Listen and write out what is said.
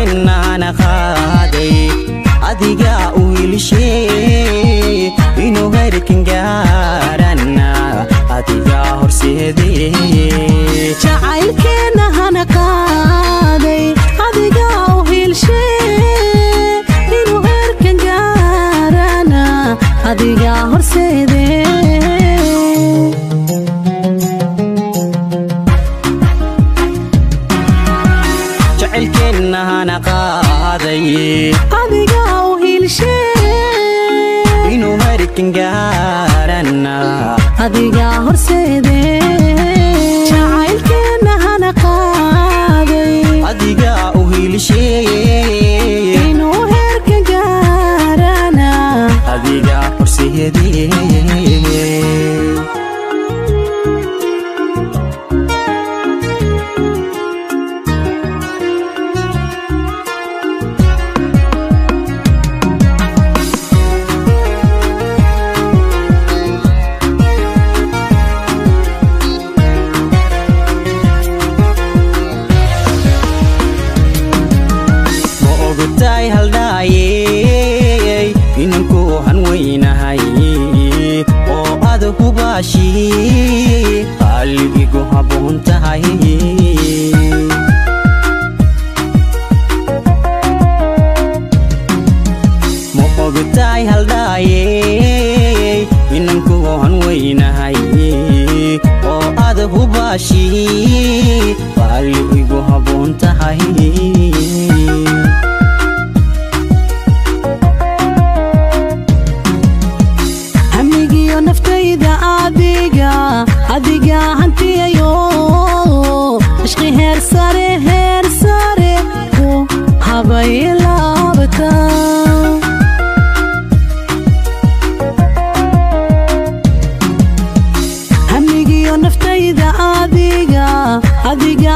Jacaylkeennana qaaday, adiga u hilishay, inuu heerkan gaarana adiga horseedee. Jacaylkeenna hana qaaday, adiga u hiilshay, inuu heerkan gaarana adiga horseedee. Jacaylkeenna hana qaaday, adiga u hiilshay, inuu heerkan gaarana adiga horseedee. Jacaylkeenna hana qaaday, adiga u hilishay, inuu heerkan gaarana adiga horseedee. Ma ogtahay haldhaayey inanku hanweynahay oo aad hubaashi qaaligigu habboon tahay? Ma ogtahay haldhaayey inanku hanweynahay oo aad hubaashi qaaligigu habboon tahay? Hamigiyo naftayda adiga, adiga hantiyayo, ishqi heer sare, heer sare ku habay laabata. Hamigiyo naftayda adiga, adiga